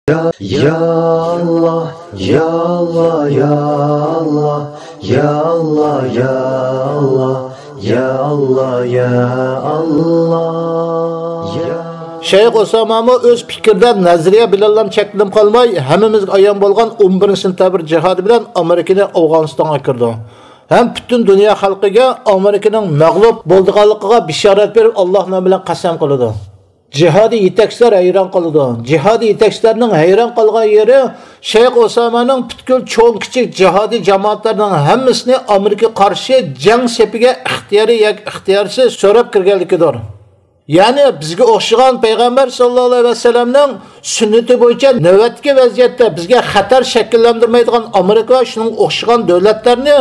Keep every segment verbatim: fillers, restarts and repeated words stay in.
يا، يا ئاللا، يا ئاللا، يا ئاللا، يا ئاللا، يا ئاللا، يا ئاللا، يا ئاللا، يا. شەيخ ئوسامامۇ ئۆز پىكىردە، نەزەرىيە بىلەنلا چەكلىنىپ قالماي، ھەممىمىزگە ئايان بولغان ئون بىرىنچى سېنتەبىر جىھادى بىلەن ئامېرىكىنى ئافغانىستانغا كىرىدۇ. ھەم پۈتۈن دۇنيا خەلقىگە ئامېرىكىنىڭ مەغلۇپ بولىدىغانلىقىغا بېشارەت بېرىپ، ئاللا نامى بىلەن قەسەم قىلىدۇ. جىھادىي يېتەكچىلەر ھەيران قالىدۇ. جىھادىي يېتەكچىلەرنىڭ ھەيران قالغان يېرى شەيخ ئوسامانىڭ پۈتكۈل چوڭ-كىچىك جىھادىي جامائەتلەرنىڭ ھەممىسىنى ئامېرىكا قارشى جەڭ سېپىگە ئىختىيارىي ياكى ئىختىيارسىز سۆرەپ كىرگەنلىكىدۇر. يەنى بىزگە ئوخشىغان پەيغەمبەر ساللاللاھۇ ئەلەيھى ۋەسەللەمنىڭ سۈننىتى بويىچە نۆۋەتتىكى ۋەزىيەتتە بىزگە خەتەر شەكىللەندۈرمەيدىغان ئامېرىكا ۋە شۇنىڭغا ئوخشىغان دۆلەتلەرنى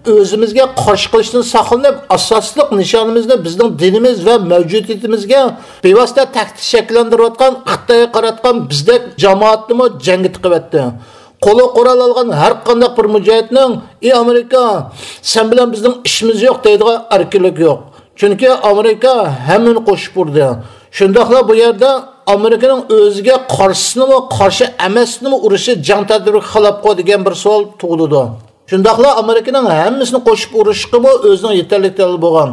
ئۆزىمىزگە قارشى قىلىشتىن ساقلىنىپ، ئاساسلىق نىشانىمىزنى بىزنىڭ دىنىمىز ۋە مەۋجۇدىيىتىمىزگە بىۋاسىتە تەھدىت شەكىللەندۈرۈۋاتقان خىتايغا قاراتقان بىزدەك جامائەتنىمۇ جەڭگە تىقىۋەتتى. قولىغا قورال ئالغان ھەر قانداق بىر مۇجاھىدنىڭ، ئى ئامېرىكا، سەن بىلەن بىزنىڭ ئىشىمىز يوق دەيدىغان ئەركىنلىكى يوق. چۈنكى ئامېرىكا ھەممىنى قوشۇپ ئۇردى. شۇنداقلا بۇ يەردە ئامېرىكىنىڭ ئۆزىگە قارشىسىنىمۇ، قارشى ئەمەسنىمۇ ئۇرۇشى جەڭ تەدبىرىگە خىلاپقۇ دېگەن بىر سوئال تۇغۇلىدۇ. شۇنداقلا ئامېرىكىنىڭ ھەممىسىنى قوشۇپ ئۇرۇشقىمۇ ئۆزىنىڭ يېتەرلىك دەلىلى بولغان.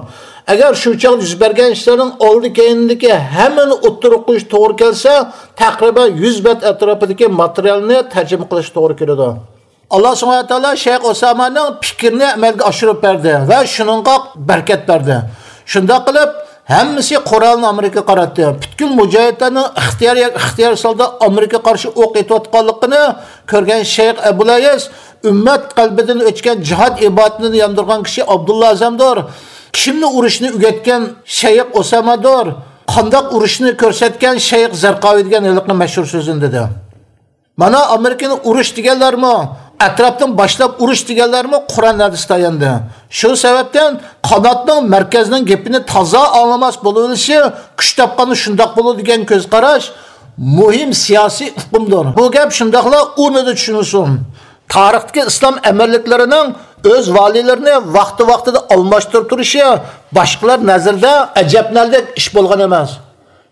ئەگەر شۇ چاغدا يۈز بەرگەن ئىشلارنىڭ ئالدى كەينىدىكى ھەممىنى ئوتتۇرىغا قويۇش توغرا كەلسە، تەقرىبەن يۈز بەت ئەتراپىدىكى ماتېرىيالنى تەرجىمە قىلىش توغرا كېلىدۇ. ئاللا سۇبھانەھۇ ۋە تائالا شەيخ ئوسامانىڭ پىكرىنى ئەمەلگە ئاشۇرۇپ بەردى ۋە شۇنىڭغا بەرىكەت بەردى. شۇنداق قىلىپ، ھەممىسى قورالىنى ئامېرىكىغا قاراتتى. پۈتكۈل مۇجاھىدلارنىڭ ئىختىيار ياكى ئىختىيارسىز ھالدا ئامېرىكىغا قارشى ئوق ئېتىۋاتقانلىقىنى كۆرگەن شەيخ ئەبۇلەيس، ئۈممەت قەلبىدىن ئۆچكەن جىھاد ئىبادىتىنى ياندۇرغان كىشى ئابدۇللا ئەزەمدۇر. كىمنى ئۇرۇشنى ئۆگەتكەن شەيخ ئوسامادۇر. قانداق ئۇرۇشنى كۆرسەتكەن شەيخ زەرقاۋى دېگەن ھېلىقى مەشھۇر سۆزىنى دېدى. مانا ئامېرىكىنى ئۇرۇش دېگەنلەرمۇ، ئەتراپتىن باشلاپ ئۇرۇش دېگەنلەرمۇ قۇرئان ھەدىسكە تاياندى. شۇ سەۋەبتىن قاناتنىڭ مەركەزنىڭ گېپىنى تازا ئاڭلىماس بولۇۋېلىشى، كۈچ تاپقاندا شۇنداق بولىدۇ دېگەن كۆز قاراش مۇھىم سىياسىي ئۇقۇمدۇر. بۇ گەپ شۇنداقلا ئورنىدا چۈشىنىلسۇن. تارىختىكى ئىسلام ئەمىرلىكلىرىنىڭ ئۆز ۋالىيلىرىنى ۋاقتى-ۋاقتىدا ئالماشتۇرۇپ تۇرۇشى باشقىلار نەزىرىدە ئەجەبلىنەرلىك ئىش بولغان ئەمەس.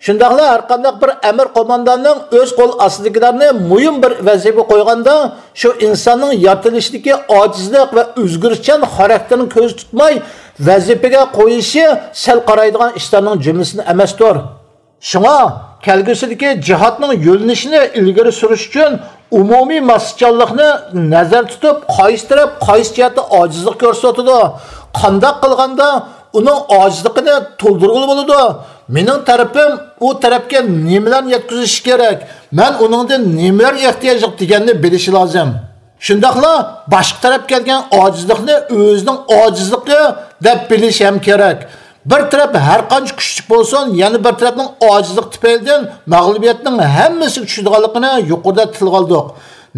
شۇنداقلا ھەرقانداق بىر ئەمىر قومانداننىڭ ئۆز قول ئاستىدىكىلەرنى مۇھىم بىر ۋەزىپە قويغاندا، شۇ ئىنساننىڭ يارىتىلىشتىكى ئاجىزلىق ۋە ئۆزگىرىشچان خاراكتېرىنى كۆزدە تۇتماي، ۋەزىپىگە قويۇشى سەل قارايدىغان ئىشلارنىڭ جۈملىسىدىن ئەمەستۇر. شۇڭا، كەلگۈسىدىكى جىھادنىڭ يۆنىلىشىنى ئىلگىرى سۈرۈش ئۈچۈن ئومۇمىي ماسلىقچانلىقنى نەزەردە تۇتۇپ، قايسى تەرەپ قايسى جەھەتتە ئاجىزلىق كۆرسىتىۋاتىدۇ، قانداق قىلغاندا ئۇنىڭ ئاجىزلىقىنى تولدۇرغىلى بولىدۇ؟ مېنىڭ تەرىپىم ئۇ تەرەپكە نېمىلەرنى يەتكۈزۈشى كېرەك؟ مەن ئۇنىڭدىن نېمىلەرگە ئېھتىياجلىق دېگەننى بىلىشى لازىم. شۇنداقلا باشقا تەرەپ كەلگەن ئاجىزلىقنى ئۆزىنىڭ ئاجىزلىقى دەپ بىلىش ھەم كېرەك. بىر تەرەپ ھەر قانچە كۈچلۈك بولسۇن، يەنە بىر تەرەپنىڭ ئاجىزلىقى تۈپەيلىدىن مەغلۇبىيەتنىڭ ھەممىسىگە چۈشىدىغانلىقىنى يۇقىرىدا تىلغا ئالدۇق.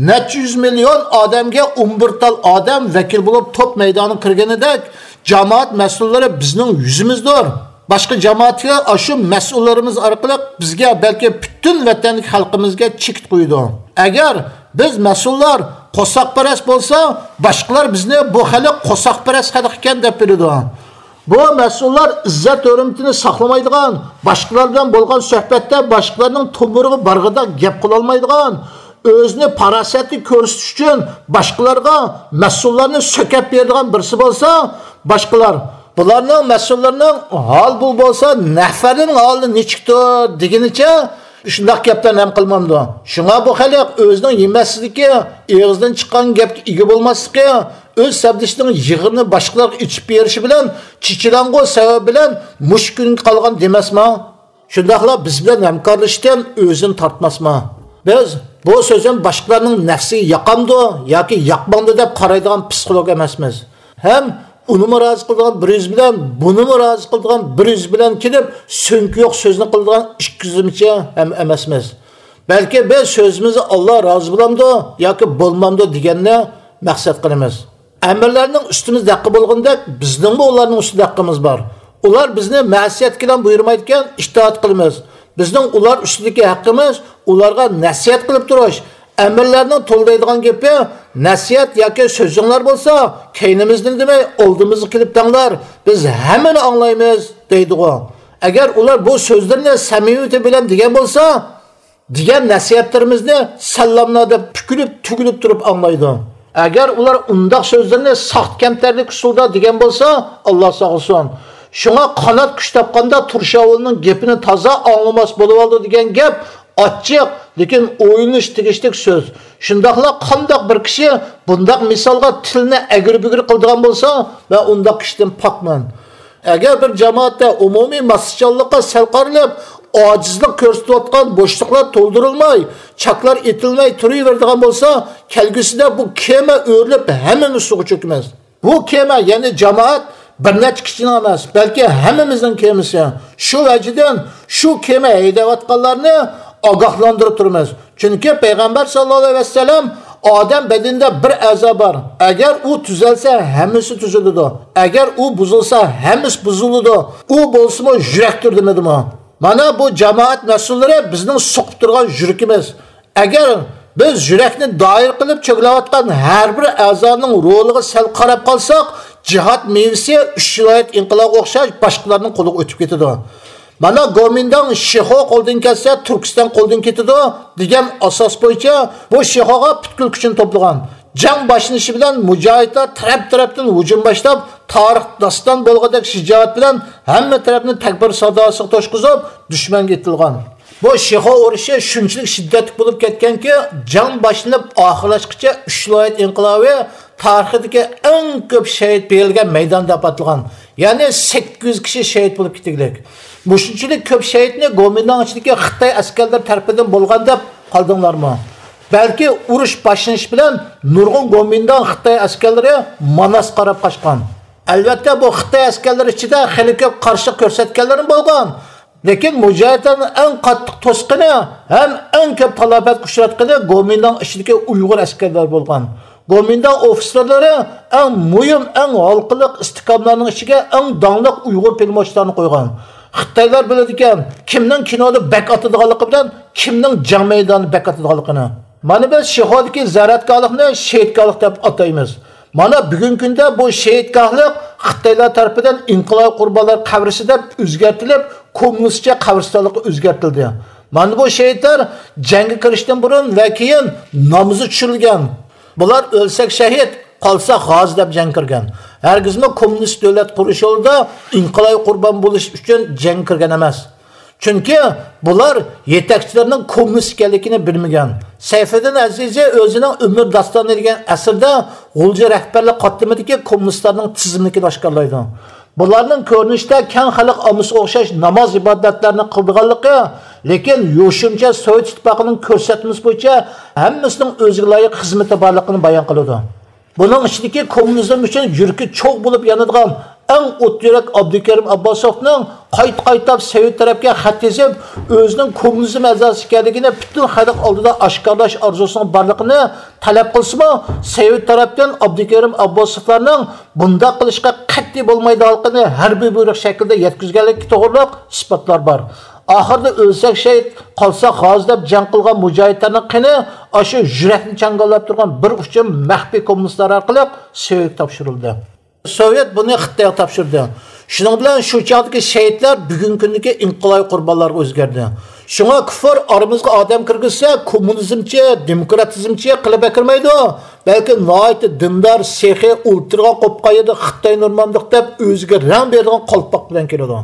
نەچچە يۈز مىليون ئادەمگە ئون بىر تال ئادەم ۋەكىل بولۇپ توپ مەيدانىغا كىرگىنىدەك، جامائەت مەسئۇللىرى بىزنىڭ يۈزىمىزدۇر. باشقا جامائەتكە ئاشۇ مەسئۇللىرىمىز ئارقىلىق بىزگە، بەلكى پۈتۈن ۋەتەندىكى خەلقىمىزگە چېكىت قويىدۇ. ئەگەر بىز مەسئۇللار قورساقپەرەس بولسا، باشقىلار بىزنى بۇ خەلق قورساقپەرەس خەلق ئىكەن دەپ بىلىدۇ. بۇ مەسئۇللار ئىززەت-ھۆرمىتىنى ساقلىمايدىغان، باشقىلار بىلەن بولغان سۆھبەتتە باشقىلارنىڭ تومۇرىغا بارغىدەك گەپ قىلالمايدىغان، ئۆزىنى پاراسەتلىك كۆرسىتىش ئۈچۈن باشقىلارغا مەسئۇللارنى سۆكەپ بېرىدىغان بىرسى بولسا، باشقىلار، بۇلارنىڭ مەسئۇللىرىنىڭ ھال بۇ بولسا نەفەرنىڭ ھالى نېچىكتۇر دېگىنىچە شۇنداق گەپلەرنى ھەم قىلمامدۇ؟ شۇڭا بۇ خەلق ئۆزىنىڭ يېمەسلىكى، ئېغىزدىن چىققان گەپكە ئىگە بولماسلىقى، ئۆز سەپدىشىنىڭ يىغىنىنى باشقىلارغا ئېچىپ بېرىشى بىلەن چېچىلاڭغۇ سەۋەبى بىلەن مۇشۇ كۈنگە قالغان دېمەسمۇ؟ شۇنداقلا بىز بىلەن ھەمكارلىشىشتىن ئۆزىنى تارتماسمۇ؟ بىز بۇ سۆزۈم باشقىلارنىڭ نەپسىگە ياقامدۇ ياكى ياقمامدۇ دەپ قارايدىغان پسىخولوگ ئەمەسمىز. ھەم ئۇنىمۇ رازى قىلىدىغان بىر يۈز بىلەن، بۇنىمۇ رازى قىلىدىغان بىر يۈز بىلەن كېلىپ، سۆڭىكى يوق سۆزنى قىلىدىغان ئىككى يۈزلىمىچە ھەم ئەمەسمىز. بەلكى بىز سۆزىمىزدە ئاللا رازى بولامدۇ ياكى بولمامدۇ دېگەننى مەقسەت قىلىمىز. ئەمىرلەرنىڭ ئۈستىمىزدە ھەققى بولغىنىدەك، بىزنىڭمۇ ئۇلارنىڭ ئۈستىدە ھەققىمىز بار. ئۇلار بىزنى مەسىيەتكىلا بۇيرۇمايدىكەن، ئىتائەت قىلىمىز. بىزنىڭ ئۇلار ئۈستىدىكى ھەققىمىز، ئۇلارغا نەسىيەت قىلىپ تۇرۇش. ئەمىرلەرنىڭ تولا دەيدىغان گېپى، نەسىيەت ياكى سۆزۈڭلار بولسا، كەينىمىزدىن دېمەي، ئالدىمىزغا كېلىپ دەڭلار، بىز ھەممىنى ئاڭلايمىز، دەيدىغۇ. ئەگەر ئۇلار بۇ سۆزلىرىنى سەمىمىيىتى بىلەن دېگەن بولسا، دېگەن نەسىھەتلىرىمىزنى ساللاملا دەپ پۈكۈلۈپ، تۈگۈلۈپ تۇرۇپ ئاڭلايدۇ. ئەگەر ئۇلار ئۇنداق سۆزلىرىنى ساختا كەمتەرلىك ئۇسۇلدا دېگەن بولسا، ئاللا ساقلىسۇن. شۇڭا قانات كۈچ تاپقاندا تۇرشاۋۇلنىڭ گېپىنى تازا ئاڭلىماس بولۇۋالىدۇ دېگەن گەپ ئاچچىق، لېكىن ئويلىنىش تېگىشلىك سۆز. شۇنداقلا قانداق بىر كىشى بۇنداق مىسالغا تىلنى ئەگرى-بۈگرى قىلىدىغان بولسا، مەن ئۇنداق كىشىدىن پاكمەن. ئەگەر بىر جامائەتتە ئومۇمىي ماسلىشىشچانلىققا سەل قارىلىپ، ئاجىزلىق كۆرسىتىۋاتقان بوشلۇقلار تولدۇرۇلماي، چاكلار ئېتىلمەي تۇرۇۋېرىدىغان بولسا، كەلگۈسىدە بۇ كېمە ئۆرۈلۈپ ھەممىمىز سۇغا چۆكىمىز. بۇ كېمە، يەنى جامائەت بىر نەچچە كىشىنىڭ ئەمەس، بەلكى ھەممىمىزنىڭ كېمىسى. شۇ ۋەجىدىن شۇ كېمە ھەيدەۋاتقانلارنى ئاگاھلاندۇرۇپ تۇرىمىز. چۈنكى پەيغەمبەر ساللاللاھۇ ئەلەيھى ۋەسەللەم، ئادەم بەدىنىدە بىر ئەزا بار. ئەگەر ئۇ تۈزەلسە، ھەممىسى تۈزىلىدۇ. ئەگەر ئۇ بۇزۇلسا، ھەممىسى بۇزۇلىدۇ. ئۇ بولسىمۇ يۈرەكتۇر دېمىدىمۇ؟ مانا بۇ جامائەت مەسئۇللىرى بىزنىڭ سوقۇپ تۇرغان يۈرىكىمىز. ئەگەر بىز يۈرەكنى دائىرە قىلىپ چۆگىلەۋاتقان ھەر بىر ئەزانىڭ رولىغا سەل قاراپ قالساق، جىھاد مېۋىسى ئۈچ ۋىلايەت ئىنقىلابىغا ئوخشاش باشقىلارنىڭ قولىغا ئۆتۈپ كېتىدۇ. مانا گومىنداڭ شىخۇ قولدىن كەتسە، تۈركىستان قولدىن كېتىدۇ دېگەن ئاساس بويىچە بۇ شىخۇغا پۈتكۈل كۈچىنى توپلىغان. جەڭ باشلىنىشى بىلەن مۇجاھىدلار تەرەپ-تەرەپتىن ھۇجۇم باشلاپ، تارىخ داستان بولغۇدەك شىجائەت بىلەن ھەممە تەرەپنى تەكبىر ساداسىغا توشقۇزۇپ، دۈشمەنگە ئېتىلغان. بۇ شىخۇ ئۇرۇشى شۇنچىلىك شىددەتلىك بولۇپ كەتكەنكى، جەڭ باشلىنىپ ئاخىرلاشقىچە ئۈچ ۋىلايەت ئىنقىلابى تارىخىدىكى ئەڭ كۆپ شېھىت بېرىلگەن مەيدان دەپ ئاتالغان. يەنى سەككىز يۈز كىشى شېھىت بولۇپ كېتىگلىك. مۇشۇنچىلىك كۆپ شېھىتنى گومىنداڭ ئىچىدىكى خىتاي ئەسكەرلىرى تەرىپىدىن بولغان دەپ قالدىڭلارمۇ؟ بەلكى ئۇرۇش باشلىنىشى بىلەن نۇرغۇن گومىنداڭ خىتاي ئەسكەرلىرى ماناسقا قاراپ قاچقان. ئەلۋەتتە، بۇ خىتاي ئەسكەرلىرى ئىچىدە خېلى كۆپ قارشىلىق كۆرسەتكەنلىرىمۇ بولغان. لېكىن مۇجاھىدلارنىڭ ئەڭ قاتتىق توسقىنى ھەم ئەڭ كۆپ تالاپەتكە ئۇچراتقىنى گومىنداڭ ئىچىدىكى ئۇيغۇر ئەسكەرلىرى بولغان. گومىنداڭ ئوفىتسېرلىرى ئەڭ مۇھىم، ئەڭ ھالقىلىق ئىستىھكاملارنىڭ ئىچىگە ئەڭ داڭلىق ئۇيغۇر پىلىموچلارنى قويغان. خىتايلار بىلىدىكەن، كىمنىڭ كىنودا بەك ئاتىدىغانلىقى بىلەن كىمنىڭ جەڭ مەيدانىدا بەك ئاتىدىغانلىقىنى. مانا بىز شىخۇدىكى زىيارەتگاھلىقنى شېھىتگاھلىق دەپ ئاتايمىز. مانا بۈگۈنكى كۈندە بۇ شېھىتگاھلىق خىتايلار تەرىپىدىن ئىنقىلاب قۇربانلار قەبرىسى دەپ ئۆزگەرتىلىپ، كوممۇنىستچە قەبرىستانلىققا ئۆزگەرتىلدى. مانا بۇ شېھىتلار جەڭگە كىرىشتىن بۇرۇن ۋە كېيىن نامىزى چۈشۈرۈلگەن. بۇلار ئۆلسەك شەھىت، قالساق غازى دەپ جەڭگە كىرگەن. ھەرگىزمۇ كوممۇنىست دۆلەت قۇرۇش يولىدا ئىنقىلاب قۇربان بولۇش ئۈچۈن جەڭگە كىرگەن ئەمەس. چۈنكى بۇلار يېتەكچىلەرنىڭ كوممۇنىست ئىكەنلىكىنى بىلمىگەن. سەيفىدىن ئەزىزى ئۆزىنىڭ ئۆمۈر داستانى دېگەن ئەسىرىدە غۇلجا رەھبەرلىك قاتلىمىدىكى كوممۇنىستلارنىڭ تىزىملىكىنى ئاشكارىلايدۇ. بۇلارنىڭ كۆرۈنۈشتە كەڭ خەلق ئاممىسىغا ئوخشاش ناماز ئىبادەتلەرنى قىلىدىغانلىقى، لېكىن يوشۇرۇنچە سوۋېت ئىتتىپاقىنىڭ كۆرسەتمىسى بويىچە ھەممىسىنىڭ ئۆزىگە لايىق خىزمىتى بارلىقىنى بايان قىلىدۇ. بۇنىڭ ئىچىدىكى كوممۇنىزم ئۈچۈن يۈرىكى چوغ بولۇپ يانىدىغان ئەڭ ئوت يۈرەك ئابدۇكېرىم ئابباسوفنىڭ قايتا-قايتا سوۋېت تەرەپكە خەت يېزىپ، ئۆزىنىڭ كوممۇنىزم ئەزاسى ئىكەنلىكىنى پۈتۈن خەلق ئالدىدا ئاشكارىلاش ئارزۇسىنىڭ بارلىقىنى تەلەپ قىلسىمۇ، سوۋېت تەرەپتىن ئابدۇكېرىم ئابباسوفلارنىڭ بۇنداق قىلىشقا قەتئىي بولمايدىغانلىقىنى ھەربىي بۇيرۇق شەكلىدە يەتكۈزگەنلىكى توغرىلىق ئىسپاتلار بار. ئاخىرىدا ئۆلسەك شېھىت، قالساق غازى دەپ جەڭ قىلغان مۇجاھىدلارنىڭ قېنى ئاشۇ يۈرەكنى چاڭگاللاپ تۇرغان بىر ئۇچۇم مەخپىي كوممۇنىستلار ئارقىلىق سوۋېتكە تاپشۇرۇلدى. سوۋېت بۇنى خىتايغا تاپشۇردى. شۇنىڭ بىلەن شۇ چاغدىكى شېھىتلەر بۈگۈنكى كۈندىكى ئىنقىلابىي قۇربانلارغا ئۆزگەردى. شۇڭا كۇففار ئارىمىزغا ئادەم كىرگۈزسە، كوممۇنىزمچى، دېموكراتىزمچى قىلىپ ئەكىرمەيدۇ، بەلكى ناھايىتى دىندار، سېخىي، ئولتۇرغان قوپقان يەردە خىتاي نورماللىق دەپ ئۆزىگە رەڭ بېرىدىغان قالپاق بىلەن كېلىدۇ.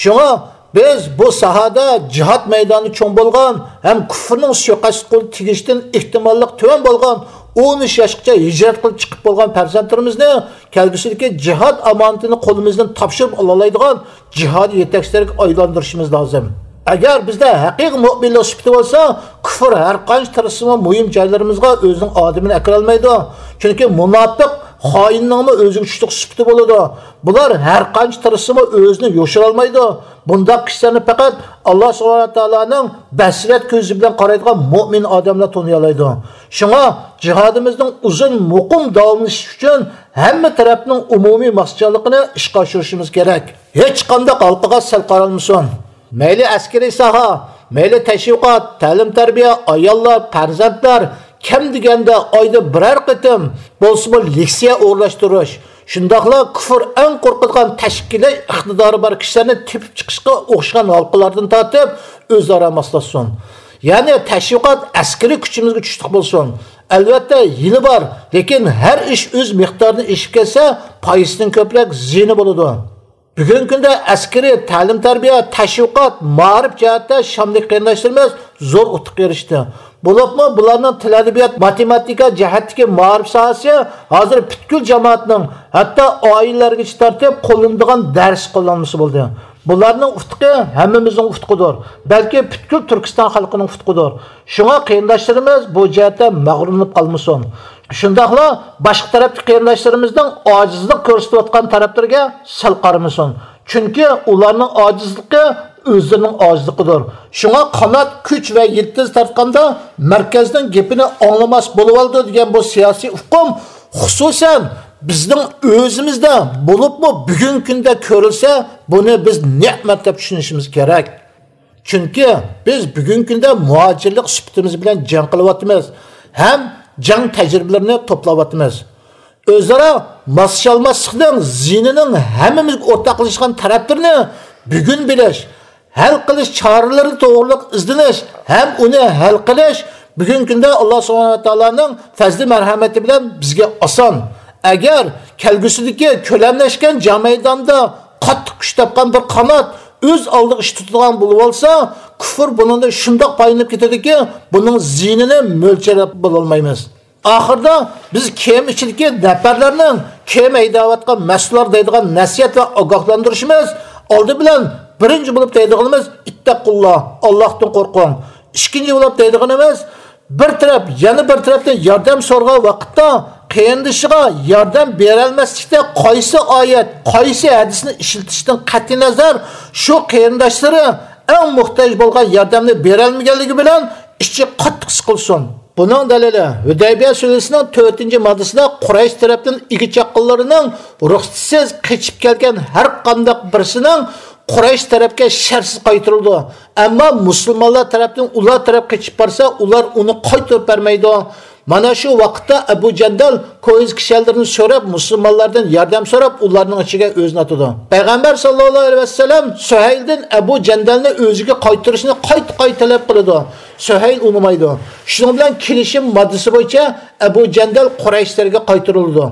شۇڭا بىز بۇ ساھەدە جىھاد مەيدانى چوڭ بولغان ھەم كۇفرنىڭ سۇيىقەست قولىدا تېگىشتىن ئېھتىماللىق تۆۋەن بولغان ئون ئۈچ ياشقىچە ھىجرەت قىلىپ چىقىپ بولغان پەرزەنتلىرىمىزنى كەلگۈسىدىكى جىھاد ئامانىتىنى قولىمىزدىن تاپشۇرۇپ ئالالايدىغان جىھادىي يېتەكچىلەرگە ئايلاندۇرۇشىمىز لازىم. ئەگەر بىزدە ھەقىقىي مۆمىنلىك سۈپىتى بولسا، كۇفر ھەر قانچە تىرىشسىمۇ مۇھىم جايلىرىمىزغا ئۆزىنىڭ ئادىمىنى ئەكىرەلمەيدۇ. چۈنكى مۇناپىق خائىننىڭمۇ ئۆزىگە چۈشلۈك سۈپىتى بولىدۇ. بۇلار ھەر قانچە تىرىشسىمۇ ئۆزىنى يوشۇرالمايدۇ. بۇنداق كىشىلەرنى پەقەت ئاللا سۇبھانەھۇ ۋە تائالانىڭ بەسىرەت كۆزى بىلەن قارايدىغان مۆمىن ئادەملەر تونۇيالايدۇ. شۇڭا جىھادىمىزنىڭ ئۇزۇن مۇقىم داۋاملىشىشى ئۈچۈن ھەممە تەرەپنىڭ ئومۇمىي ماسچاللىقىنى ئىشقا ئاشۇرۇشىمىز كېرەك. ھېچقانداق ھالقىغا سەل قارالمىسۇن. مەيلى ئەسكىرىي ساھە، مەيلى تەشۋىقات، تەلىم-تەربىيە، ئاياللار، پەرزەنتلەر، كەم دېگەندە ئايدا بىرەر قېتىم بولسىمۇ لېكسىيە ئورۇنلاشتۇرۇش، شۇنداقلا كۇفر ئەڭ قورقىدىغان تەشكىللەش ئىقتىدارى بار كىشىلەرنى تېپىپ چىقىشقا ئوخشىغان ھالقىلارنى تارتىپ ئۆزئارا ماسلاشسۇن. يەنى تەشۋىقات ئەسكىرىي كۈچىمىزگە چۈشلۈك بولسۇن. ئەلۋەتتە، ھىيلە بار، لېكىن ھەر ئىش ئۆز مىقدارىدىن ئېشىپ كەتسە، پايدىسىدىن كۆپرەك زىيىنى بولىدۇ. بۈگۈنكى كۈندە ئەسكىرىي، تەلىم-تەربىيە، تەشۋىقات، مائارىپ جەھەتتە شامدىكى قېرىنداشلىرىمىز زور ئۇتۇق ئېرىشتى. بولۇپمۇ بۇلارنىڭ تىل-ئەدەبىيات، ماتېماتىكا جەھەتتىكى مائارىپ ساھەسى ھازىر پۈتكۈل جامائەتنىڭ، ھەتتا ئائىلىلەرگىچە تارتىپ قوللىنىدىغان دەرس قوللانمىسى بولدى. بۇلارنىڭ ئۇتۇقى ھەممىمىزنىڭ ئۇتۇقىدۇر، بەلكى پۈتكۈل تۈركىستان خەلقىنىڭ ئۇتۇقىدۇر. شۇڭا قېرىنداشلىرىمىز بۇ جەھەتتە مەغرۇرلىنىپ قالمىسۇن. شۇنداقلا باشقا تەرەپتىكى قېرىنداشلىرىمىزنىڭ ئاجىزلىق كۆرسىتىۋاتقان تەرەپلىرىگە سەل قارىمىسۇن. چۈنكى ئۇلارنىڭ ئاجىزلىقى ئۆزلىرىنىڭ ئاجىزلىقىدۇر. شۇڭا قانات، كۈچ ۋە يىلتىز تارتقاندا مەركەزنىڭ گېپىنى ئاڭلىماس بولۇۋالىدۇ دېگەن بۇ سىياسىي ئۇقۇم، خۇسۇسەن، بىزنىڭ ئۆزىمىزدە، بولۇپمۇ بۈگۈنكى كۈندە كۆرۈلسە، بۇنى بىز نېمەت دەپ چۈشىنىشىمىز كېرەك. چۈنكى بىز بۈگۈنكى كۈندە مۇھاجىرلىق سۈپىتىمىز بىلەن جەڭ قىلىۋاتىمىز ھەم جەڭ تەجرىبىلىرىنى توپلاۋاتىمىز. ئۆزئارا ماسلىشالماسلىقنىڭ زىيىنىنىڭ ھەممىمىزگە ئورتاقلىشىدىغان تەرەپلىرىنى بۈگۈن بىلىش، ھەل قىلىش چارىلىرى توغرۇلۇق ئىزدىنىش ھەم ئۇنى ھەل قىلىش بۈگۈنكى كۈندە ئاللا سۇبھانەھۇ ۋە تائالانىڭ پەزلى مەرھەمىتى بىلەن بىزگە ئاسان. ئەگەر كەلگۈسىدىكى كۆلەملەشكەن جەڭ مەيدانىدا قاتتىق كۈچ تاپقان بىر قانات ئۆز ئالدىغا ئىش تۇتىدىغان بولۇۋالسا، كۇفر بۇنىڭدىن شۇنداق پايدىلىنىپ كېتىدۇكى، بۇنىڭ زىيىنىنى مۆلچەرلەپ بولالمايمىز. ئاخىرىدا بىز كېمە ئىچىدىكى نەپەرلەرنىڭ كېمە ھەيدەۋاتقان مەسئۇللار دەيدىغان نەسىھەت ۋە ئاگاھلاندۇرۇشىمىز، ئالدى بىلەن بىرىنچى بولۇپ دەيدىغىنىمىز، ئىتتەقۇللا، ئاللاھتىن قورقۇڭ. ئىككىنچى بولۇپ دەيدىغىنىمىز، بىر تەرەپ يەنە بىر تەرەپتىن ياردەم سورىغان ۋاقىتتا، قېرىندىشىغا ياردەم بېرەلمەسلىكتە قايسى ئايەت، قايسى ھەدىسنى ئىشلىتىشتىن قەتئىينەزەر، شۇ قېرىنداشلىرى ئەڭ موھتاج بولغان ياردەمنى بېرەلمىگەنلىكى بىلەن ئىچى قاتتىق سىقىلسۇن. بۇنىڭ دەلىلى، ھۇدەيبىيە سۈلھىسىنىڭ تۆتىنچى ماددىسىدا قۇرەيش تەرەپتىن ئىگە چاققانلىرىنىڭ رۇخسىتىسىز قېچىپ كەلگەن ھەر قانداق بىرسىنىڭ قۇرەيش تەرەپكە شەرتسىز قايتۇرۇلىدۇ. ئەمما مۇسۇلمانلار تەرەپتىن ئۇلار تەرەپ قېچىپ بارسا، ئۇلار ئۇنى قايتۇرۇپ بەرمەيدۇ. مانا شۇ ۋاقىتتا ئەبۇ جەندەل كويز كىشەنلىرىنى سۆرەپ، مۇسۇلمانلاردىن ياردەم سوراپ، ئۇلارنىڭ ئىچىگە ئۆزىنى ئاتىدۇ. پەيغەمبەر ساللاللاھۇ ئەلەيھى ۋەسەللەم سۈھەيلدىن ئەبۇ جەندەلنى ئۆزىگە قايتۇرۇشنى قايتا-قايتا تەلەپ قىلىدۇ. سۈھەيل ئۇنىمايدۇ. شۇنىڭ بىلەن كېلىشىم ماددىسى بويىچە ئەبۇ جەندەل قۇرەيشلەرگە قايتۇرۇلىدۇ.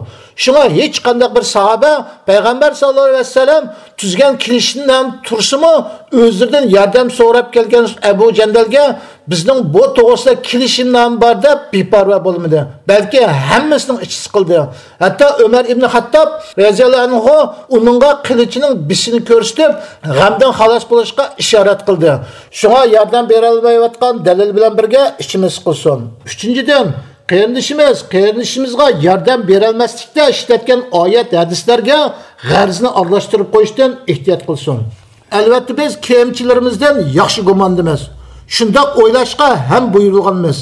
شۇڭا ھېچقانداق بىر ساھابە پەيغەمبەر ساللاللاھۇ ئەلەيھى ۋەسەللەم تۈزگەن كېلىشىمنامە تۇرسىمۇ، ئۆزلىرىدىن ياردەم سوراپ كەلگەن ئەبۇ جەندەلگە بىزنىڭ بۇ توغرىسىدا كېلىشىمنامە بار دەپ بىپەرۋا بولمىدى، بەلكى ھەممىسىنىڭ ئىچى سىقىلدى. ھەتتا ئۆمەر ئىبنى خەتتاب رەزىياللاھۇ ئەنھۇ ئۇنىڭغا قىلىچىنىڭ بىسىنى كۆرسىتىپ، غەمدىن خالاس بولۇشقا ئىشارەت قىلدى. شۇڭا ياردەم بېرەلمەيۋاتقان دەلىل بىلەن بىرگە ئىچىمىز سىقىلسۇن. ئۈچىنچىدىن، قېرىندىشىمىز قېرىندىشىمىزغا ياردەم بېرەلمەسلىكتە ئىشلەتكەن ئايەت ھەدىسلەرگە غەرىزىنى ئارىلاشتۇرۇپ قويۇشتىن ئېھتىيات قىلسۇن. ئەلۋەتتە، بىز كېمىچىلىرىمىزدىن ياخشى گۇماندىمىز. شۇنداق ئويلاشقا ھەم بۇيرۇلغانمىز.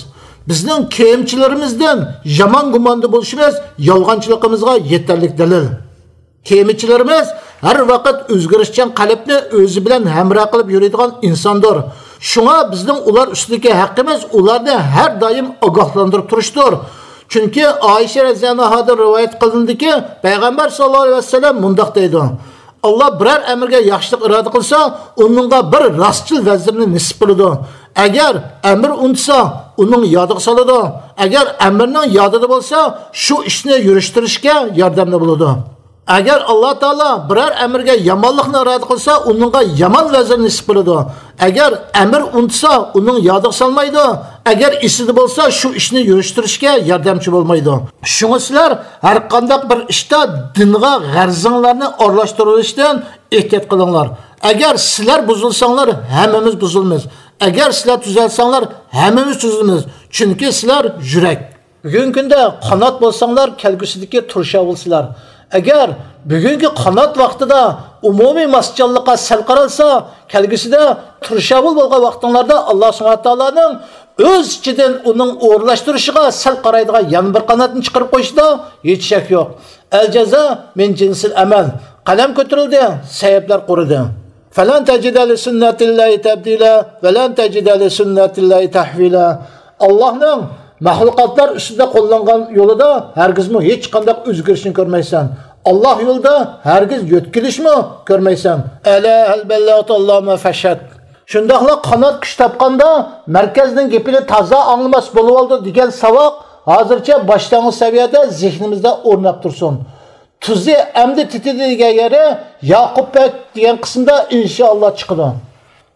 بىزنىڭ كېمىچىلىرىمىزدىن يامان گۇماندا بولۇشىمىز يالغانچىلىقىمىزغا يېتەرلىك دەلىل. كېمىچىلىرىمىز ھەر ۋاقىت ئۆزگىرىشچان قەلبنى ئۆزى بىلەن ھەمراھ قىلىپ يۈرىدىغان ئىنساندۇر. شۇڭا بىزنىڭ ئۇلار ئۈستىدىكى ھەققىمىز ئۇلارنى ھەر دائىم ئاگاھلاندۇرۇپ تۇرۇشتۇر. چۈنكى ئائىشە رەزىياللاھۇ ئەنھادىن رىۋايەت قىلىنىدىكى، پەيغەمبەر ساللاللاھۇ ئەلەيھى ۋەسەللەم مۇنداق دەيدۇ: ئاللا بىرەر ئەمرگە ياخشىلىق ئىرادە قىلسا، ئۇنىڭغا بىر راستچىل ۋەزىرنى نېسىپ قىلىدۇ. ئەگەر ئەمر ئۇنتۇسا، ئۇنىڭ يادىغا سالىدۇ. ئەگەر ئەمرنىڭ يادىدا بولسا، شۇ ئىشنى يۈرۈشتۈرۈشكە ياردەمدە بولىدۇ. ئەگەر ئاللا تائالا بىرەر ئەمرگە يامانلىقنى ئىرادە قىلسا، ئۇنىڭغا يامان ۋەزىر نېسىپ قىلىدۇ. ئەگەر ئەمر ئۇنتۇسا، ئۇنىڭ يادىغا سالمايدۇ. ئەگەر ئېسىدە بولسا، شۇ ئىشنى يۈرۈشتۈرۈشكە ياردەمچى بولمايدۇ. شۇڭا سىلەر ھەرقانداق بىر ئىشتا دىنغا غەرىزىڭلارنى ئارىلاشتۇرۇۋېلىشتىن ئېھتىيات قىلىڭلار. ئەگەر سىلەر بۇزۇلساڭلار، ھەممىمىز بۇزۇلىمىز. ئەگەر سىلەر تۈزەلسەڭلار، ھەممىمىز تۈزىلىمىز. چۈنكى سىلەر يۈرەك. بۈگۈنكى كۈندە قانات بولساڭلار، كەلگۈسىدىكى تۇرشاۋۇلسىلەر. ئەگەر بۈگۈنكى قانات ۋاقتىدا ئومۇمىي ماسچاللىققا سەل قارالسا، كەلگۈسىدە تۇرشاۋۇل بولغان ۋاقتىڭلاردا ئاللا سۇبھانەھۇ ۋە تائالانىڭ ئۆز ئىچىدىن ئۇنىڭ ئورۇنلاشتۇرۇشىغا سەل قارايدىغان يەنە بىر قاناتنى چىقىرىپ قويۇشىدا ھېچ شەك يوق. ئەل جازا مىن جىنسىل ئەمەل. قەلەم كۆتۈرۈلدى، سەھىپىلەر قۇرۇدى. فەلەن تەجىدە لىسۈننەتىللاھى تەبدىلە، ۋەلەن تەجىدە لىسۈننەتىللاھى تەھۋىلە. ئاللاھنىڭ مەخلۇقاتلار ئۈستىدە قوللانغان يولىدا ھەرگىزمۇ ھېچقانداق ئۆزگىرىشنى كۆرمەيسەن. ئاللاھ يولىدا ھەرگىز يۆتكىلىشمۇ كۆرمەيسەن. ئەلا ھەل بەللەغتۇ، ئاللاھۇممە فەشھەد. شۇنداقلا قانات كۈچ تاپقاندا مەركەزنىڭ گېپىنى تازا ئاڭلىماس بولۇۋالىدۇ دېگەن ساۋاق ھازىرچە باشلانغۇچ سەۋىيەدە زېھنىمىزدە ئورناپ تۇرسۇن. تۇزى ئەمدى تېتىدى دېگەن يېرى ياقۇپ بەگ دېگەن قىسىمدا ئىنشائاللا چىقىدۇ.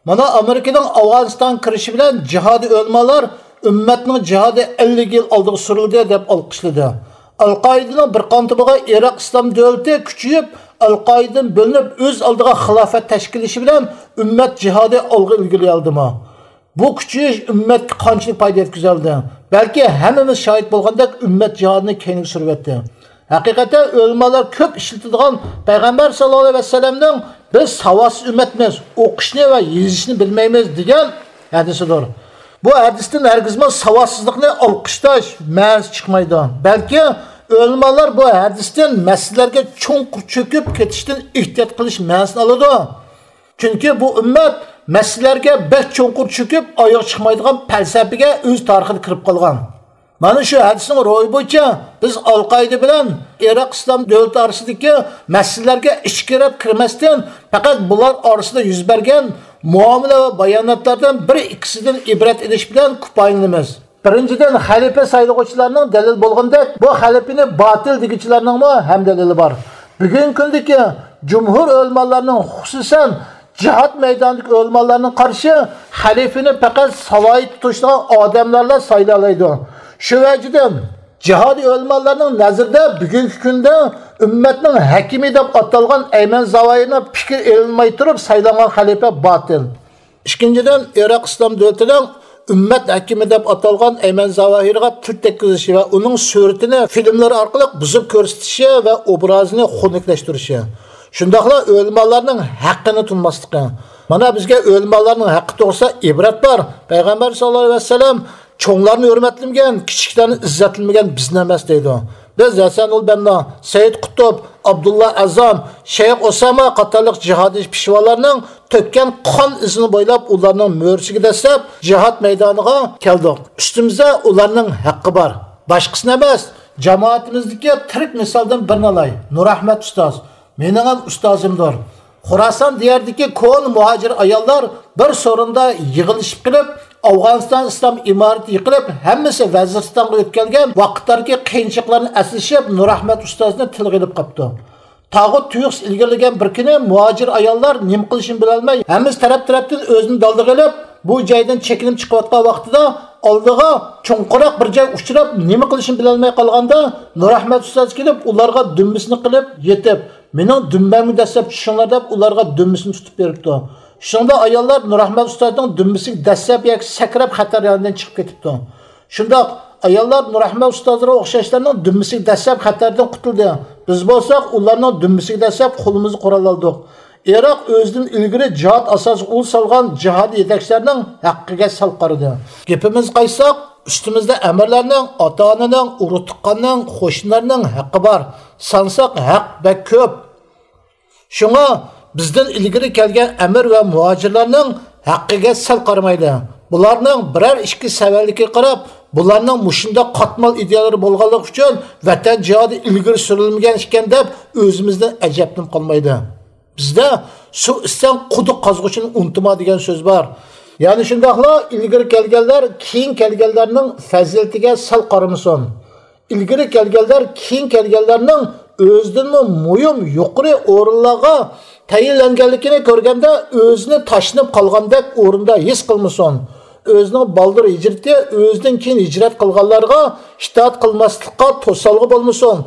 مانا ئامېرىكىنىڭ ئافغانىستانغا كىرىشى بىلەن جىھادىي ئۆلىمالار ئۈممەتنىڭ جىھادى ئەللىك يىل ئالدىغا سۈرۈلدى دەپ ئالقىشلىدى. ئەل-قائىدىنىڭ بىر قانىتى بولغان ئىراق ئىسلام دۆلىتى كۈچىيىپ، ئەل-قائىدىدىن بۆلۈنۈپ ئۆز ئالدىغا خىلاپەت تەشكىللىشى بىلەن ئۈممەت جىھادى ئالغا ئىلگىرىلىيالدىمۇ؟ بۇ كۈچىيىش ئۈممەتكە قانچىلىك پايدا يەتكۈزەلدى؟ بەلكى ھەممىمىز شاھىت بولغاندەك ئۈممەت جىھادىنى كەينىگە سۈرۈۋەتتى. ھەقىقەتەن ئۆلىمالار كۆپ ئىشلىتىدىغان پەيغەمبەر ساللاللاھۇ ئەلەيھى ۋەسەللەمنىڭ «بىز ساۋاتسىز ئۈممەتمىز، ئوقۇشنى ۋە يېزىشنى بىلمەيمىز» دېگەن ھەدىسىدۇر. بۇ ھەدىستىن ھەرگىزمۇ ساۋاتسىزلىقنى ئالقىشلاش مەنىسى چىقمايدۇ. بەلكى ئۆلىمالار بۇ ھەدىستىن مەسىلىلەرگە چوڭقۇر چۆكۈپ كېتىشتىن ئېھتىيات قىلىش مەنىسىنى ئالىدۇ. چۈنكى بۇ ئۈممەت مەسىلىلەرگە بەك چوڭقۇر چۆكۈپ ئايىغى چىقمايدىغان پەلسەپىگە ئۆز تارىخىدا كىرىپ قالغان. مانا شۇ ھەدىسنىڭ روھى بويىچە بىز ئەل-قائىدە بىلەن ئىراق ئىسلام دۆلىتى ئارىسىدىكى مەسىلىلەرگە ئىچكىرىلەپ كىرمەستىن، پەقەت بۇلار ئارىسىدا يۈز بەرگەن مۇئامىلە ۋە باياناتلاردىن بىر ئىككىسىدىن ئىبرەت ئېلىش بىلەن كۇپايىلىنىمىز. بىرىنچىدىن، خەلىپە سايلىغۇچىلارنىڭ دەلىل بولغىنىدەك، بۇ خەلىپىنى باتىل دېگۈچىلەرنىڭمۇ ھەم دەلىلى بار. بۈگۈنكى كۈندىكى جۇمھۇر ئۆلىمالارنىڭ، خۇسۇسەن، جىھاد مەيدانىدىكى ئۆلىمالارنىڭ قارىشى، خەلىپىنى پەقەت سالاھىيىتى توشىدىغان ئادەملەرلا سايلايالايدۇ. شۇ ۋەجىدىن، جىھادىي ئۆلىمالارنىڭ نەزىرىدە بۈگۈنكى كۈندە ئۈممەتنىڭ ھەكىمى دەپ ئاتالغان ئەيمەن زاۋاھىرنىڭ پىكرى ئېلىنماي تۇرۇپ سايلانغان خەلىپە باتىل. ئىككىنچىدىن، ئىراق ئىسلام دۆلىتىنىڭ ئۈممەت ھەكىمى دەپ ئاتالغان ئەيمەن زاۋاھىرغا تىل تەگكۈزۈشى ۋە ئۇنىڭ سۈرىتىنى فىلىملار ئارقىلىق بۇزۇپ كۆرسىتىشى ۋە ئوبرازىنى خۇنۈكلەشتۈرۈشى. شۇنداقلا ئۆلىمالارنىڭ ھەققىنى تونۇماسلىقى. مانا بىزگە ئۆلىمالارنىڭ ھەققى توغرىسىدا ئىبرەت بار. پەيغەمبەر ساللاللاھۇ ئەلەيھى ۋەسەللەم «چوڭلارنى ھۆرمەتلىمىگەن، كىچىكلەرنى ئىززەتلىمىگەن بىزدىن ئەمەس» دەيدۇ. بىز ھەسەن ئۇل بەننا، سەيىد قۇتۇب، ئابدۇللا ئەزام، شەيخ ئوساما قاتارلىق جىھادىي پېشۋالارنىڭ تۆككەن قان ئىزىنى بويلاپ، ئۇلارنىڭ مۈرىسىگە دەسسەپ، جىھاد مەيدانىغا كەلدۇق. ئۈستىمىزدە ئۇلارنىڭ ھەققى بار. باشقىسىنى ئەمەس، جامائىتىمىزدىكى تىرىك مىسالدىن بىرنى ئالاي، نۇرئەھمەت ئۇستاز. مېنىڭ ھەم ئۇستازىمدۇر. خوراسان دىيارىدىكى كونا مۇھاجىر ئاياللار بىر سورۇندا يىغىلىشىپ قېلىپ، ئافغانىستان ئىسلام ئىمارىتى يىقىلىپ، ھەممىسى ۋەزىرىستانغا ئۆتكەلگەن ۋاقىتلاركى قىيىنچىلىقلارنى ئەسلىشىپ، نۇرئەھمەت ئۇستازنى تىلغا ئېلىپ قاپتۇ. تاغۇت تۇيۇقسىز ئىلگىرىلىگەن بىر كۈنى مۇھاجىر ئاياللار نېمە قىلىشىنى بىلەلمەي، ھەممىسى تەرەپ-تەرەپتىن ئۆزىنى دالدىغا ئېلىپ، بۇ جايدىن چېكىنىپ چىقىۋاتقان ۋاقتىدا، ئالدىغا چوڭقۇراق بىر جاي ئۇچراپ، نېمە قىلىشىنى بىلەلمەي قالغاندا، نۇرئەھمەت ئۇستاز كېلىپ، ئۇلارغا دۈمبىسىنى قىلىپ يېتىپ، «مېنىڭ دۈمبەمگە دەسسەپ چۈشۈڭلار» دەپ، ئۇلارغا دۈمبىسىنى تۇتۇپ بېرىپتۇ. شۇنىڭدا ئاياللار نۇرئەھمەت ئۇستازنىڭ دۈمبىسىگە دەسسەپ ياكى سەكرەپ خەتەر ياندىن چىقىپ كېتىپتۇ. شۇنداق ئاياللار نۇرئەھمەت ئۇستازلىرىغا ئوخشاشلارنىڭ دۈمبىسىگە دەسسەپ خەتەردىن قۇتۇلدى. بىز بولساق ئۇلارنىڭ دۈمبىسىگە دەسسەپ قولىمىزغا قورال ئالدۇق. ئىراق ئۆزىدىن ئىلگىرى جىھاد ئاساسىغا ئۇل سالغان جىھادىي يېتەكچىلەرنىڭ ھەققىگە سەل قارىدى. گېپىمىزگە قايتساق، ئۈستىمىزدە ئەمىرلەرنىڭ، ئاتا-ئانىنىڭ، ئۇرۇق-تۇغقاننىڭ، قوشنىلارنىڭ ھەققى بار. سانىساق ھەق بەك كۆپ. شۇڭا بىزدىن ئىلگىرى كەلگەن ئەمىر ۋە مۇھاجىرلارنىڭ ھەققىگە سەل قارىمايلى. بۇلارنىڭ بىرەر ئىككى سەۋەنلىكىگە قاراپ، بۇلارنىڭ مۇشۇنداق قاتمال ئىدىيەلىرى بولغانلىقى ئۈچۈن ۋەتەن جىھادى ئىلگىرى سۈرۈلمىگەن ئىكەن دەپ ئۆزىمىزدىن ئەجەبلىنىپ قالمايلى. بىزدە «سۇ ئىچسەڭ، قۇدۇق قازغۇچىنى ئۇنتۇما» دېگەن سۆز بار. يەنى شۇنداقلا ئىلگىرى كەلگەنلەر كېيىن كەلگەنلەرنىڭ پەزىلىتىگە سەل قارىمىسۇن. ئىلگىرى كەلگەنلەر كېيىن كەلگەنلەرنىڭ ئۆزىدىنمۇ مۇھىم يۇقىرى ئورۇنلارغا تەيىنلەنگەنلىكىنى كۆرگەندە، ئۆزىنى تاشلىنىپ قالغاندەك ئورۇندا ھېس قىلمىسۇن. ئۆزىنىڭ بالدۇر ھىجرىتى ئۆزىدىن كېيىن ھىجرەت قىلغانلارغا ئىتائەت قىلماسلىققا توسالغۇ بولمىسۇن.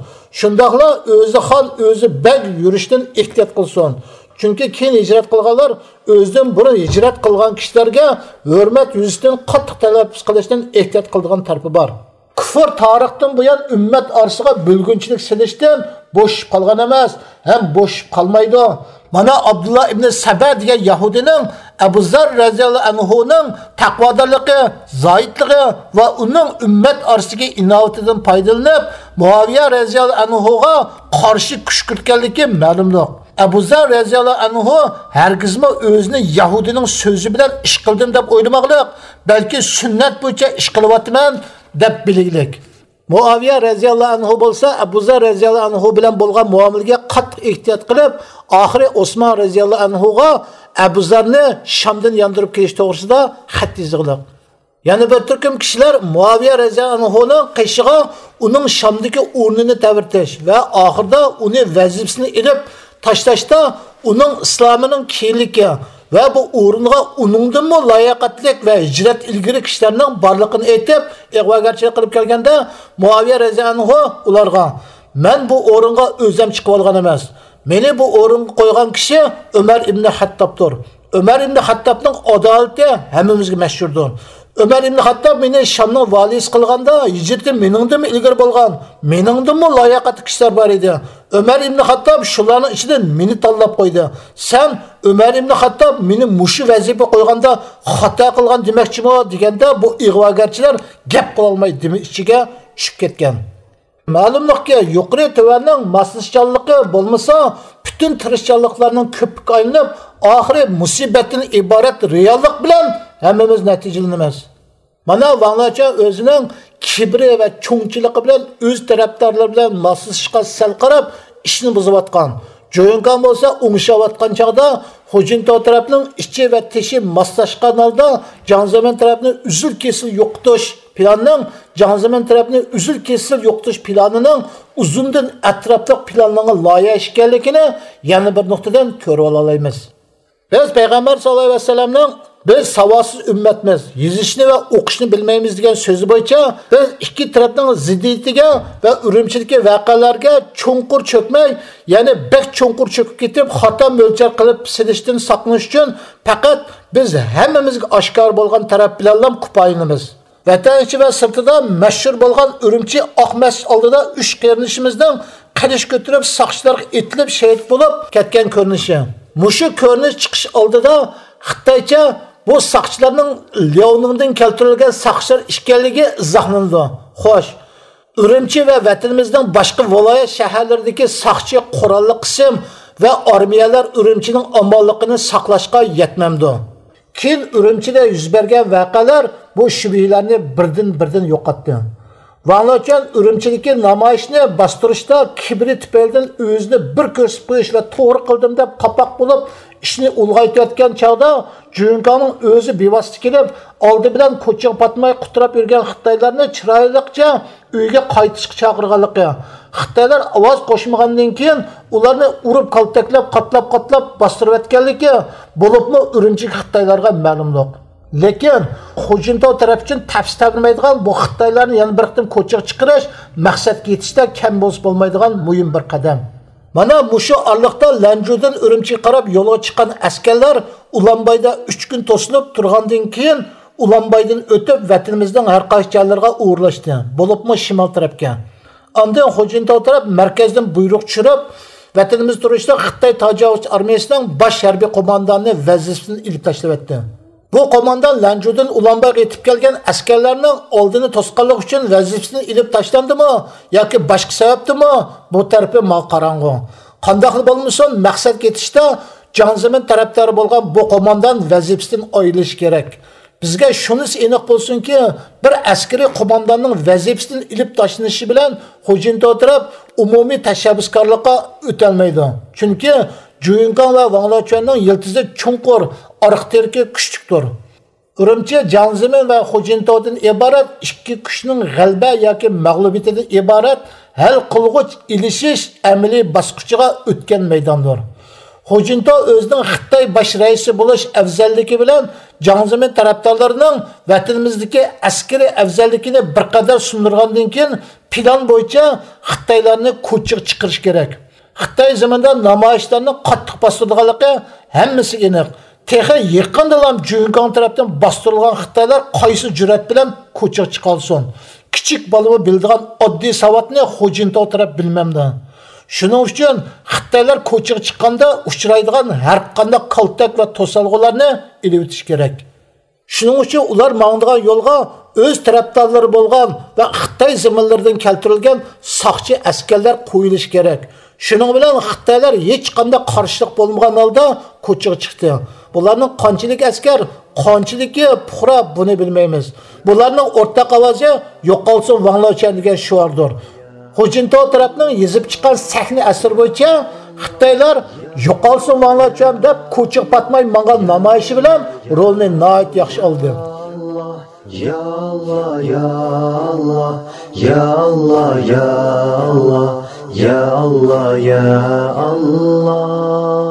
شۇنداقلا ئۆزى خان، ئۆزى بەگ يۈرۈشتىن ئېھتىيات قىلسۇن. چۈنكى كېيىن ھىجرەت قىلغانلار ئۆزىدىن بۇرۇن ھىجرەت قىلغان كىشىلەرگە ھۆرمەت يۈزىسىدىن قاتتىق تەلەپپۇز قىلىشتىن ئېھتىيات قىلىدىغان تەرىپى بار. كۇفر تارىختىن بۇيان ئۈممەت ئارىسىغا بۆلگۈنچىلىك سېلىشتىن بوشىشىپ قالغان ئەمەس، ھەم بوشىشىپ قالمايدۇ. مانا ئابدۇللا ئىبنى سەبە دېگەن يەھۇدىينىڭ ئەبۇ زەر رەزىياللاھۇ ئەنھۇنىڭ تەقۋادارلىقى، زاھىدلىقى ۋە ئۇنىڭ ئۈممەت ئارىسىدىكى ئىناۋىتىدىن پايدىلىنىپ، مۇئاۋىيە رەزىياللاھۇ ئەنھۇغا قارشى كۈچ كۈرتكەنلىكى مەلۇمدۇر. ئەبۇ زەر رەزىياللاھۇ ئەنھۇ ھەرگىزمۇ ئۆزىنى يەھۇدىينىڭ سۆزى بىلەن ئىش قىلدىم دەپ ئويلىماقلىق، بەلكى سۈننەت بويىچە ئىش قىلىۋاتىمەن دەپ بىلگىلىك. مۇئاۋىيە رەزىياللاھۇ ئەنھۇ بولسا ئەبۇزەر رەزىياللاھۇ ئەنھۇ بىلەن بولغان مۇئامىلىگە قاتتىق ئېھتىيات قىلىپ، ئاخىرى ئوسمان رەزىياللاھۇ ئەنھۇغا ئەبۇزەرنى شامدىن ياندۇرۇپ كېلىش توغرىسىدا خەت يېزىقلىق. يەنە بىر تۈركۈم كىشىلەر مۇئاۋىيە رەزىياللاھۇ ئەنھۇنىڭ قېشىغا ئۇنىڭ شامدىكى ئورنىنى تەۋرىتىش ۋە ئاخىرىدا ئۇنى ۋەزىپىسىنى ئېلىپ تاشلاشتا ئۇنىڭ ئىسلامىنىڭ كېيىنلىكى ۋە بۇ ئورۇنغا ئۇنىڭدىنمۇ لاياقەتلىك ۋە ھىجرەت ئىلگىرى كىشىلەرنىڭ بارلىقىنى ئېيتىپ، ئىغۋاگەرچىلىك قىلىپ كەلگەندە، مۇئاۋىيە رەزىياللاھۇ ئەنھۇ ئۇلارغا، مەن بۇ ئورۇنغا ئۆزۈم چىقىۋالغان ئەمەس. مېنى بۇ ئورۇنغا قويغان كىشى ئۆمەر ئىبنى خەتتابتۇر. ئۆمەر ئىبنى خەتتابنىڭ ئادالىتى ھەممىمىزگە مەشھۇردۇر. ئۆمەر ئىبنى خەتتاب مېنى شامنىڭ ۋالىيسى قىلغاندا، ھىجرىتى مېنىڭدىنمۇ ئىلگىرى بولغان، مېنىڭدىنمۇ لاياقەتلىك كىشىلەر بار ئىدى. ئۆمەر ئىبنى خەتتاب شۇلارنىڭ ئىچىدىن مېنى تاللاپ قويدى. سەن ئۆمەر ئىبنى خەتتاب مېنى مۇشۇ ۋەزىپىگە قويغاندا خاتا قىلغان دېمەكچىمۇ؟ دېگەندە، بۇ ئىغۋاگەرچىلەر گەپ قىلالماي دېمى ئىچىگە چۈشۈپ كەتكەن. مەلۇملۇقكى، يۇقىرى تۆۋەننىڭ ماسلىشىشچانلىقى بولمىسا، پۈتۈن تىرىشچانلىقلارنىڭ كۆپۈككە ئايلىنىپ، ئاخىرى مۇسىبەتتىن ئىبارەت رېئاللىق بىلەن ھەممىمىز نەتىجىلىنىمىز. مانا ۋاڭ لېچۈەن ئۆزىنىڭ كىبرى ۋە چوڭچىلىقى بىلەن ئۆز تەرەپدارلىرى بىلەن ماسلىشىشقا سەل قاراپ، ئىشنى بۇزۇۋاتقان. جۇيۈڭكاڭ بولسا ئوڭشاۋاتقان چاغدا، خۇجىنتاۋ تەرەپنىڭ ئىچى ۋە تېشى ماسلاشقان ھالدا جاڭ زېمىن تەرەپنى ئۈزۈل-كېسىل يوقىتىش پىلانىنىڭ جاڭ زېمىن تەرەپنى ئۈزۈل-كېسىل يوقىتىش پىلانىنىڭ ئۇزۇندىن ئەتراپلىق پىلانلانغان لايىھە ئىكەنلىكىنى يەنە بىر نۇقتىدىن كۆرۈۋالالايمىز. بىز پەيغەمبەر ساللاللاھۇ ئەلەيھى ۋەسەللەمنىڭ «بىز ساۋاتسىز ئۈممەتمىز، يېزىشنى ۋە ئوقۇشنى بىلمەيمىز» دېگەن سۆزى بويىچە بىز ئىككى تەرەپنىڭ زىددىيىتىگە ۋە ئۈرۈمچىدىكى ۋەقەلەرگە چوڭقۇر چۆكمەي، يەنى بەك چوڭقۇر چۆكۈپ كېتىپ، خاتا مۆلچەر قىلىپ سېلىشتىن ساقلىنىش ئۈچۈن پەقەت بىز ھەممىمىزگە ئاشكارا بولغان تەرەپ بىلەنلا كۇپايىلىنىمىز. ۋەتەن ئىچى ۋە سىرتىدا مەشھۇر بولغان ئۈرۈمچى ئاق مەسچىت ئالدىدا ئۈچ قېرىندىشىمىزنىڭ قىلىچ كۆتۈرۈپ ساقچىلارغا ئېتىلىپ شېھىت بولۇپ كەتكەن كۆرۈنۈشى. مۇشۇ كۆرۈنۈش چىقىش ئالدىدا خىتايچە بۇ ساقچىلارنىڭ لياۋنىڭدىن كەلتۈرۈلگەن ساقچىلار ئىكەنلىكى ئىزاھلىنىدۇ. خوش، ئۈرۈمچى ۋە ۋەتىنىمىزنىڭ باشقا ۋىلايەت شەھەرلىرىدىكى ساقچى قوراللىق قىسىم ۋە ئارمىيەلەر ئۈرۈمچىنىڭ ئامانلىقىنى ساقلاشقا يەتمەمدۇ؟ كېيىن ئۈرۈمچىدە يۈز بەرگەن ۋەقەلەر بۇ شۈبھىلەرنى بىردىن-بىردىن يوقاتتى. ۋاڭ لېچۈەن ئۈرۈمچىدىكى نامايىشنى باستۇرۇشتا كىبرى تۈپەيلىدىن ئۆزىنى بىر كۆرسىتىپ قويۇش ۋە توغرا قىلدىم دەپ قاپاق بولۇپ ئىشنى ئۇلغايتىۋەتكەن چاغدا، جۇيۈنكاڭنىڭ ئۆزى بىۋاسىتە كېلىپ، ئالدى بىلەن كوچىغا پاتماي قۇتراپ يۈرگەن خىتايلارنى چىرايلىقچە ئۆيگە قايتىشقا چاقىرغانلىقى، خىتايلار ئاۋاز قوشمىغاندىن كېيىن ئۇلارنى ئۇرۇپ، كالتەكلەپ، قاتلاپ-قاتلاپ باستۇرۇۋەتكەنلىكى، بولۇپمۇ ئۈرۈمچىدىكى خىتايلارغا مەلۇملۇق. لېكىن خۇجىنتاۋ تەرەپ ئۈچۈن تەپسە تەۋرىمەيدىغان بۇ خىتايلارنى يەنە بىر قېتىم كوچىغا چىقىرىش مەقسەتكە يېتىشتە كەم بولسا بولمايدىغان مۇھىم بىر قەدەم. مانا مۇشۇ ئارىلىقتا لەنجۇدىن ئۈرۈمچىگە قاراپ يولغا چىققان ئەسكەرلەر ئۇلانبايدا ئۈچ كۈن توسۇلۇپ تۇرغاندىن كېيىن، ئۇلانبايدىن ئۆتۈپ، ۋەتىنىمىزنىڭ ھەر قايسى جايلىرىغا ئورۇنلاشتى، بولۇپمۇ شىمال تەرەپكە. ئاندىن خۇجىنتاۋ تەرەپ مەركەزدىن بۇيرۇق چۈشۈرۈپ، ۋەتىنىمىزدە تۇرۇشلۇق خىتاي تاجاۋۇزچى ئارمىيەسىنىڭ باش ھەربىي قوماندانى ۋەزىپىسىدىن ئېلىپ تاشلىۋەتتى. بۇ قوماندان لەنجۇدىن ئۇلانبايغا يېتىپ كەلگەن ئەسكەرلەرنىڭ ئالدىنى توسقانلىقى ئۈچۈن ۋەزىپىسىدىن ئېلىپ تاشلاندىمۇ ياكى باشقا سەۋەبتىنمۇ، بۇ تەرىپى ماڭا قاراڭغۇ. قانداقلا بولمىسۇن، مەقسەتكە يېتىشتە جاڭ زېمىن تەرەپدارى بولغان بۇ قوماندان ۋەزىپىسىدىن ئايرىلىشى كېرەك. بىزگە شۇنىسى ئېنىق بولسۇنكى، بىر ئەسكىرىي قومانداننىڭ ۋەزىپىسىدىن ئېلىپ تاشلىنىشى بىلەن خۇجىنتاۋ تەرەپ ئومۇمىي تەشەببۇسكارلىققا ئۆتەلمەيدۇ. چۈنكى جۇيۈنكاڭ ۋە ۋاڭ لېچۈەننىڭ يىلتىزى چوڭقۇر، ئارقا تىرىكى كۈچلۈكتۇر. ئۈرۈمچى جاڭ زېمىن ۋە خۇجىنتاۋدىن ئىبارەت ئىككى كۈچنىڭ غەلىبە ياكى مەغلۇبىيىتىدىن ئىبارەت ھەل قىلغۇچ ئېلىشىش ئەمەلىي باسقۇچىغا ئۆتكەن مەيداندۇر. خۇجىنتاۋ ئۆزىنىڭ خىتاي باش رەئىسى بولۇش ئەۋزەللىكى بىلەن جاڭ زېمىن تەرەپدارلىرىنىڭ ۋەتىنىمىزدىكى ئەسكىرىي ئەۋزەللىكىنى بىر قەدەر سۇندۇرغاندىن كېيىن، پىلان بويىچە خىتايلارنى كوچىغا چىقىرىش كېرەك. خىتاي زېمىنىدا نامايىشلارنى قاتتىق باستۇرىدىغانلىقى ھەممىسىگە ئېنىق. تېخى يېقىندىلا جۇيۈنكاڭ تەرەپتىن باستۇرۇلغان خىتايلار قايسى جۈرئەت بىلەن كوچىغا چىقالىسۇن؟ كىچىك بالىمۇ بىلىدىغان ئاددىي ساۋاتنى خۇجىنتاۋ تەرەپ بىلمەمدۇ؟ شۇنىڭ ئۈچۈن خىتايلار كوچىغا چىققاندا ئۇچرايدىغان ھەرقانداق كالتەك ۋە توسالغۇلارنى ئېلىۋېتىش كېرەك. شۇنىڭ ئۈچۈن ئۇلار ماڭىدىغان يولغا ئۆز تەرەپدارلىرى بولغان ۋە خىتاي زېمىنلىرىدىن كەلتۈرۈلگەن ساقچى ئەسكەرلەر قويۇلۇشى كېرەك. شۇنىڭ بىلەن خىتايلار ھېچقانداق قارشىلىق بولمىغان ھالدا كوچىغا چىقتى. بۇلارنىڭ قانچىلىك ئەسكەر، قانچىلىكى پۇقرا، بۇنى بىلمەيمىز. بۇلارنىڭ ئورتاق ئاۋازى يوقالسۇن ۋاڭلېچۈەن دېگەن شوئاردۇر. خۇجىنتاۋ تەرەپنىڭ يېزىپ چىققان سەھنە ئەسىرى بويىچە خىتايلار يوقالسۇن ۋاڭلېچۈەن دەپ كوچىغا پاتماي ماڭغان نامايىشى بىلەن رولنى ناھايىتى ياخشى ئالدى. يا ئاللا، يا ئاللا، يا ئاللا، يا ئاللا، يا ئاللا، يا ئاللا.